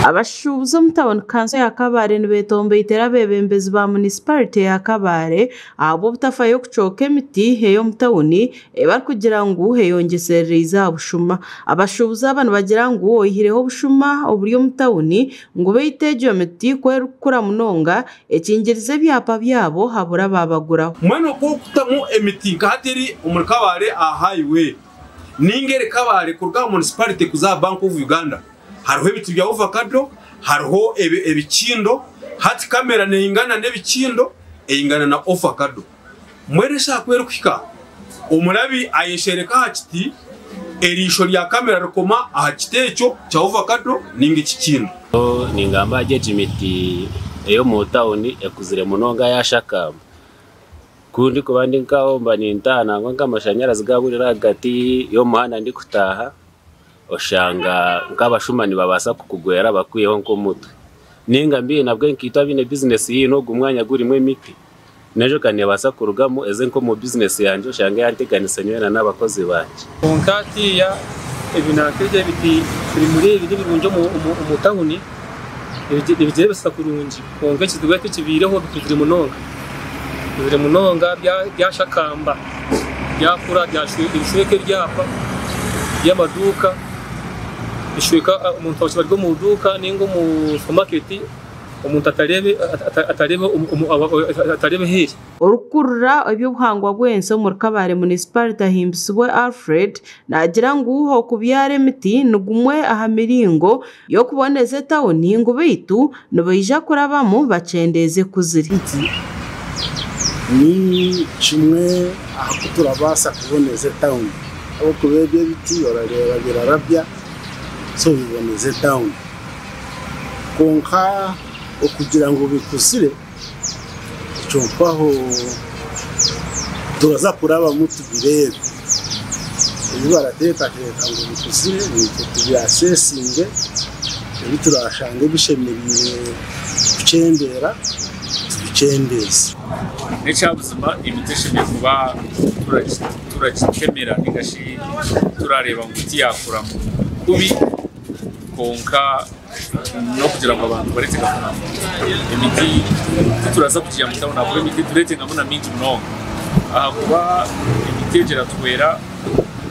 Abashuubuzi omu tauni kanso ya Kabale nibetombeitera abeebembezi ba munisiparite ya Kabale ahabw'obutafayo kucooka emiti ey'omu tauni ei barikugira ngu eyongyeserereize aha bushuma. Abashuubuzi aba nibagira ngu oihireho obushuma oburi omu tauni ngu beitu egyo miti ku erikukura munonga ekingiriza ebyapa byabo habura abaabaguraho. Mbwenu oku orikutamu emiti nka hati eri omuri Kabale aha highway ninga eri Kabale kuruga aha municipality kuza aha Bank of Uganda hariho ebiti bya ovacado, hariho ebikindo, hati kamera neingana n'ebikindo eingana na ovacado. Mbwenu eshaaha ku erikuhika omurabi ayeshereka aha kiti, eriisho rya kamera rikoma aha kiti ekyo kya ovacado ninga ekikindo. Ningamba ahari egi miti ey'omu tawuni ekuzire munonga yashakamba. Ku ndikuba ndi nk'aho mba nintaaha nangwa nk'amashanyarazi gaburira ahagati y'omuhanda ndikutaaha, oshanga nk'abashuma nibabaasa kukugwera bakwiheho nk'omutwe. Ninga mbihi nabwe nkaitwe abaine bizinesi haihi n'ogu mwanya gurimu emiti, n'enjoka neebaasa kurugamu eze nk'omu bizinesi yangye oshange yanteganisa nyowe na n'abakozi bangye. Kwonka hatiiya ebi nanka ebiti ebimuri ebi nibirungi omu tawuni nibigireebesa kurungi kwonka ekizibu hati ekibaireho bikuzire munonga bikuzire munonga byashakamba byakura nibishweka ebyapa by'amaduuka bishweka omuntu akiba ari omu duuka ninga omu supamaketi omuntu atareebe atareebe aheeri. Orikukurira eby'obuhangwa bw'ensi omuri Kabale Munisiparite Ahimbisibwe Alfred naagira ngu okubyara emiti ni gumwe aha miringo y'okuboneza etawuni ngu beitu nibaija kurabamu bakyendeeze ekuzire. Emiti ni kimwe aha ku turabaasa kuboneza etawuni ahabw'okuba ebi ebiti orareeba birarabya so biboneza etawuni. Kwonka okugira ngu bikuzire ekyo mpaho turaza kurabamu tubireebe. Ebi barateekateeka ngu bikuzire naitwe tubyasesinge, ebi turaashange bishemereire kukyendeera tubikyendeeze. N'ekyabuzima emiti eshemereire kuba turagitemera ninga shi turareeba ngu tiyakura kubi kwonka n'okugira ngu abantu baretenga emiti tituraza kugiiha mu tawuni ahakuba emiti turetengamu na mingi munonga ahakuba emiti egi eratuhwera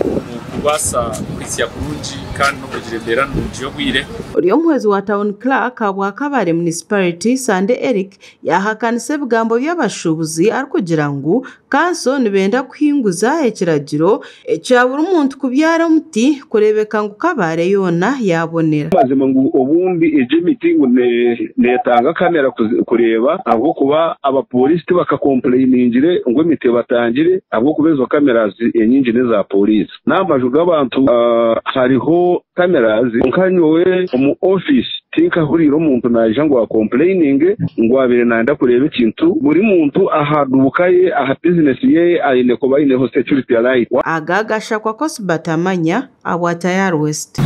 omu kubaasa kuhitsya kurungi kandi n'okugira embeera nungi y'obwire. Ori omuhwezi wa Town Clerk ahabwa Kabale Municipality, Sande Eric yaahakanisa ebigambo by'abashuubuzi arikugira ngu Kanso nibenda kuhinguza ekiragiro ekya buri muntu kubyara omuti kureebeka ngu Kabale yoona yaabonera. Amazima ngu obundi egyo emiti ngu netanga kamera kureeba ahabw'okuba abapooriisi tibakakompureyiningyire ngu emiti ebatangire ahabw'okuba ezo cameras enyingi n'eza pooriisi. N'aha maju g'abantu hariho cameras kwonka nyowe omu ofiisi tinkahuriire omuntu naija ngu akompureyininge ngu abaire nayenda kureeba ekintu. Buri muntu aha duuka ye, aha bizinesi ye aine kuba aineho security light. Aga gashakwa Cosbert Amanya ahabwa Tayari West.